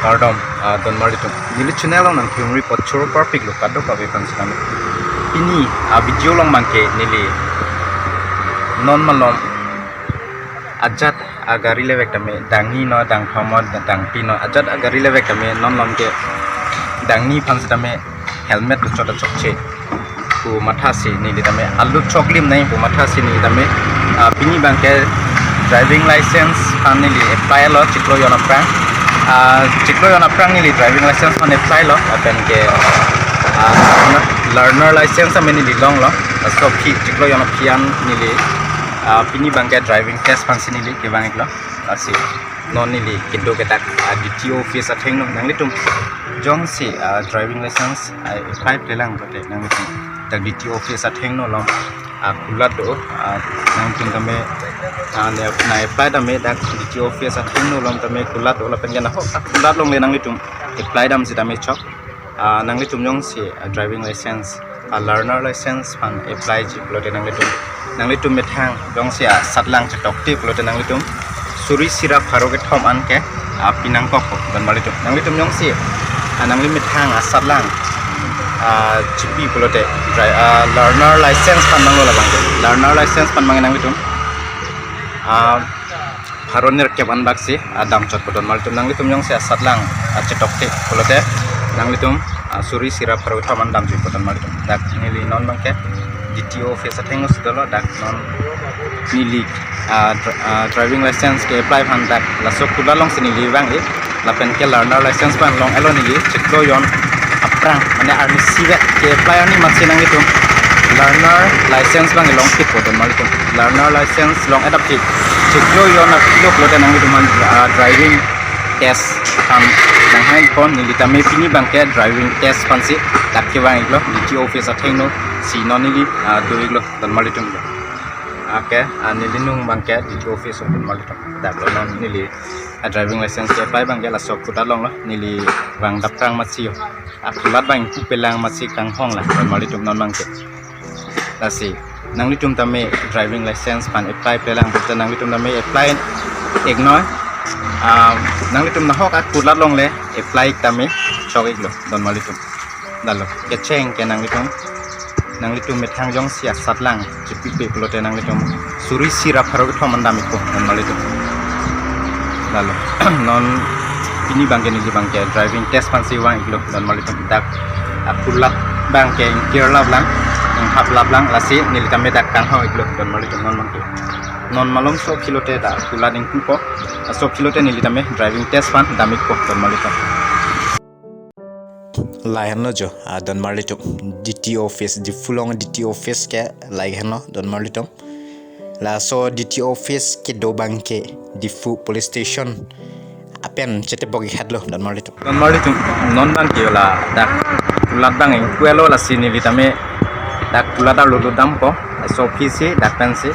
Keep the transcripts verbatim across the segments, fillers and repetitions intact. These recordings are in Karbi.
Kardom, ah, donmarlitum. Neli channel along nangkehumri apot choro parpiklo kadokave aphan sitame. Pini, ah, video along abangke neli non malom ajat agari le vek tame dangni no, dangthom no, dangpi no, ajat agari le vek tame non malom ke dangni aphan sitame helmet lo chot achokche pu mathasi neli tame alu choklim nai pu mathasi neli tame, ah, pini abangke driving license aphan neli apply lo chiklo jon aphrang. Ah, chiklo jon aphrang neli driving license aphan apply lo, lapen ke, ah, learner license tame neli longlo. Laso aphi chiklo jon aphi an neli, ah, pini abangke driving test aphansi neli kevang-iklo. Lasi non neli kedo ke dak, ah, D T O office athengno. Nanglitum jongsi, ah, driving license, ah, apply plelang pulote nanglitum dak D T O office athengno along, ah, kulat do, ah, nanglitum tame, ah, ne, nang-apply tame dak D T O office athengno along tame kulat do, lapen ke nahok, ah, kulat longle nanglitum apply dam sitame chok. Ah, nanglitum jongsi, ah, driving license, ah, learner license aphan apply ji pulote nanglitum, nanglitum methang jongsi asatlang chetokte pulote nanglitum suri sira pharo kethom an ke, ah, pinangkok donmarlitum. Nanglitum jongsi, ah, nangli methang asatlang, ah, chipi pulote dri-, ah, learner license aphan manglo labang. Learner license aphan mang nanglitum, ah, pharo nerkep an baksi, ah, damchotpo donmarlitum. Nanglitum jongsi asatlang, ah, chetokte pulote nanglitum, ah, suri sira pharo kethom an damjuipo donmarlitum. Dak neli non abangke D T O office athengno si dolo, dak non neli, ah, dr-, ah, driving license ke-apply aphan dak laso kulat alongsi neli vang-ik. Lapen ke learner license aphan long-etlo neli chiklo jon aphrang, mane arnisi vek ke-apply arni amatsi nanglitum learner license abang longkitpo donmarlitum. Learner license long-et aphi chiklo jon aphi lo pulote nanglitum aphan, ah, driving test aphan nanghangpo. Neli tame pini abangke driving test aphansi dak kevang-iklo D T O office athengno si non neli, ah, do-iklo donmarlitum. Ake, ah, neli nung abangke D T O office donmarlitum. Daklo non neli, ah, driving license ke-apply abangke laso kulat alonglo, neli vang dapprang amatsi yo. Ah, kulat abang ingpu pelang amatsi kanghong la donmarlitum non abangke. Lasi nanglitum tame driving license aphan apply plelang pulote nanglitum tame apply-iknoi. Ah, nanglitum nahok akulat longle apply-ik tame chok-iklo donmarlitum. Lalo kecheng ke nanglitum, nanglitum methang jongsi asatlang chipipe pulote nanglitum suri sira pharo kethom an dam-ikpo donmarlitum. Lalo non pini abangke neli abangke driving test aphansi vang-iklo donmarlitum. Dak akulat abangke ingkir laplang, inghap laplang, lasi neli tame dak kanghong-iklo donmarlitum non abangke. Non malomso aphi lote dak kulat ingpupo, laso aphi lote neli tame driving test aphan dam-ikpo donmarlitum. Lahenlo jo, ah, donmarlitum. D T O office, Diphu along D T O office ke lahenlo donmarlitum. Laso D T O office kedo abangke Diphu police station apen chetebok-ik hatlo donmarlitum. Donmarlitum, non abangke ladak kulat abang ingpu-etlo, lasi neli tame dak kulat arlo lo dampo. Laso aphi si dak pensi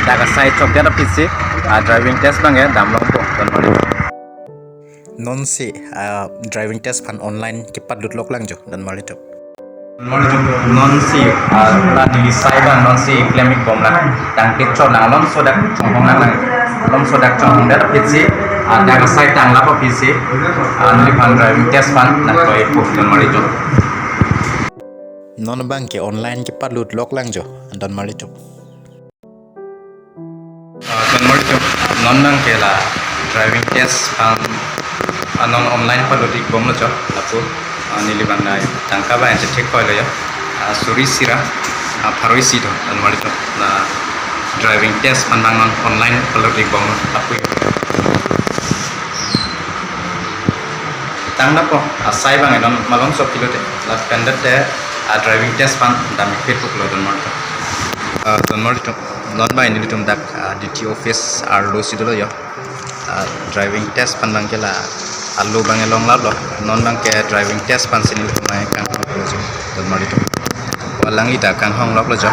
dak asai chokdet aphi si, ah, driving test abangke damlongpo donmarlitum. Nonsi, ah, driving test aphan online kepadut loklang jo donmarlitum. Donmarlitum, nonsi, ah, la neli asai abang nonsi klem-ik bomlang. Tangte chonang, alomso dak chonghong nanglang. Alomso dak chonghongdet aphi si, ah, dak asai tanglap aphi si, ah, neliphan driving test aphan nangkoi-ikpo donmarlitum. Non abangke online kepadut loklang jo donmarlitum. Ah, donmarlitum, non abangke la driving test aphan, ah, non online padut-ik bomlo jo, lapu, ah, neli abang nai tangka abang chethek koilo jo, ah, suri sira, ah, pharo isi do, donmarlitum, la driving test aphan abang non online padut-ik bomlo, lapu. Tangnapo, asai abang non malomso aphi lote, lapen det te, ah, driving test aphan dam-ik phit puklo donmarlitum. Ah, donmarlitum, non abang nelitum dak, ah, D T O office arlo si dolo jo. Ah, driving test aphan abangke la arlo abang longlaplo. Non abangke driving test aphansi nelitum abang kanghong loklo jo donmarlitum. Alangli ta kanghong loklo jo.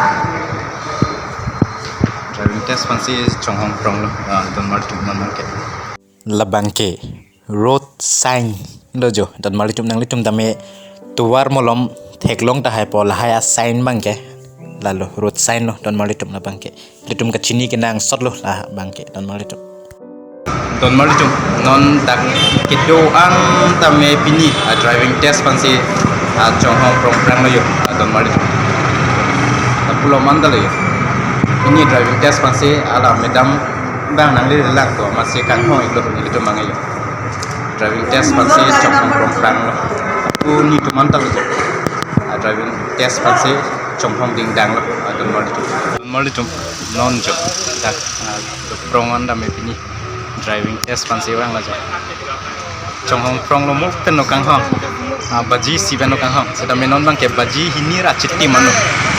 Driving test aphansi chonghong pronglo, ah, donmarlitum non abangke. Labangke road sign lo jo donmarlitum, nanglitum tame tovar malom theklong tahai po lahai a-sign abangke. Lalo road sign lo donmarlitum labangke. Ilitum kachini kenangsot lo labangke donmarlitum. Don marlitum, non dak kedo-an tame pini, ah, driving test aphansi, ah, chonghong prongpranglo jo, ah, don marlitum. Ah, pulo mandalo jo. Pini driving test aphansi, ala madam bang nanglelelang ko, amatsi kanghong-iklo nelitum abang jo. Driving test aphansi chonghong prongpranglo. Pu netum mandalo jo. Ah, driving test aphansi chonghong dingdanglo, ah, don marlitum. Don marlitum, non jo. Dak, ah, do prong-an tame pini driving test aphansi vanglo jo. Chonghong pronglo, mo pen lo kanghong. Ah, baji isi pen lo kanghong. Setame non abangke baji hini ra chitim anut.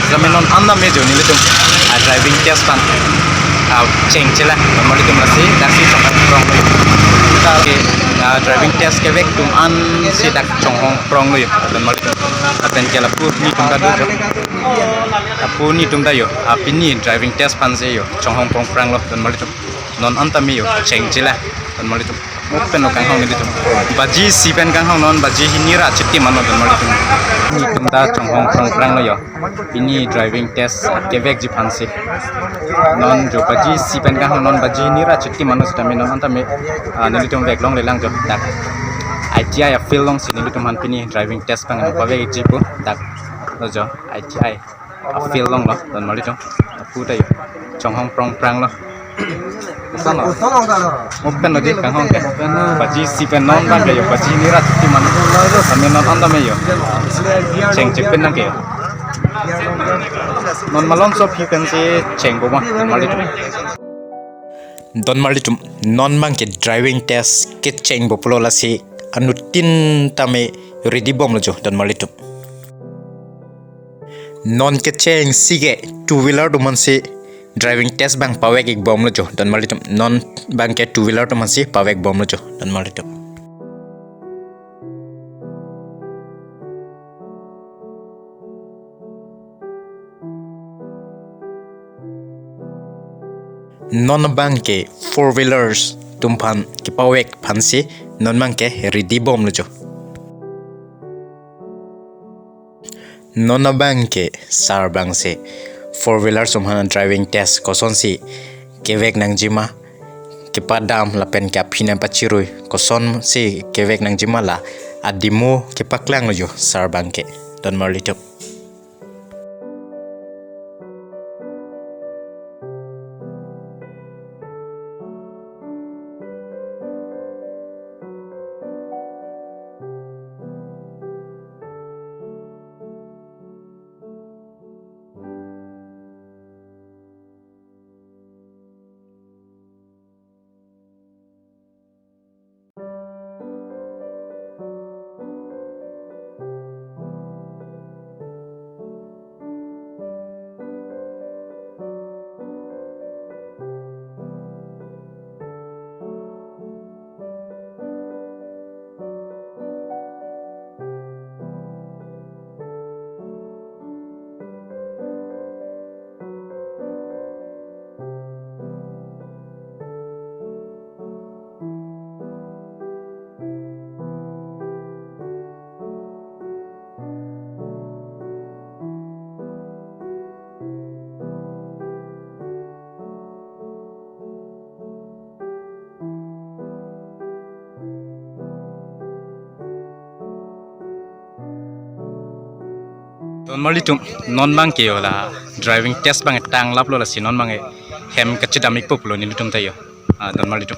Setame non an tame jo nelitum, ah, driving test aphan, ah, chengchela. Don marlitum, lasi daksi chonghong pronglo. Ke, ah, driving test kevek atum ansi dak chonghong pronglo jo. Don marlitum. Lapen ke lapu netum ta do jo. Lapu netum ta jo. Ah, pini driving test aphansi jo chonghong prongpranglo, don marlitum. Non an tame jo chengchela, don marlitum. Mo pen lo kanghong nelitum. Baji isi pen kanghong, non baji hini ra chitim anut, don marlitum. Netum ta chonghong prongpranglo jo. Pini driving test kevekji aphansi. Non jo baji isi pen kanghong, non baji hini ra chitim anut setame non an tame, ah, nelitum vek longlelang jo dak I T I a-field alongsi nelitum aphan pini driving test abang pavekji pu dak lo jo I T I a-field alonglo, don marlitum. Lapu ta jo chonghong prongpranglo. Koson lo? Mo pen lo di kanghong ke. Baji isi pen, non abangke jo baji hini ra chitim anut. Tame non an tame jo chengche pen nangke jo. Non malom so aphi pensi chengpo ma, don marlitum. Don marlitum, non abangke driving test kechengpo pulo, lasi anuttin tame ready bomlo jo, don marlitum. Non kechengsi ke two wheeler atum aphansi driving test abang pavek-ik bomlo jo, don marlitum. Non abangke two wheeler atum aphansi pavek bomlo jo, don marlitum. Non abangke four wheelers atum aphan kepavek aphansi non abangke ready bomlo jo. Non abangke sir abangsi four wheelers atum aphan driving test kosonsi kevek nangjima, kepadam lapen ke aphi nangpachirui, kosonsi kevek nangjima la a-demo kepaklanglo jo sir abangke, don marlitum. Don marlitum, non abangke jo la driving test abang tanglaplo, lasi non abangke hem kachedam-ikpo pulo nelitum ta jo. Ah, don marlitum.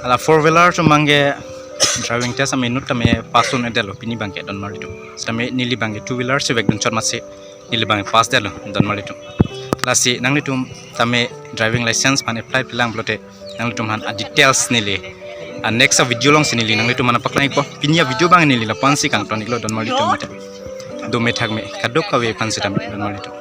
Ala four wheeler atum abangke driving test aminut tame pass un-edetlo pini abangke, don marlitum. Setame neli abangke two wheeler si vekdun chot amatsi neli abang pass detlo, don marlitum. Lasi nanglitum tame driving license aphan apply pilang pulote nanglitum aphan a-details neli, ah, next a-video alongsi neli nanglitum aphan nangpaklang-ikpo. Pini a-video abang neli lapu-ansi kangton-iklo, don marlitum. Dome thakme kadokave aphan sitame, don marlitum.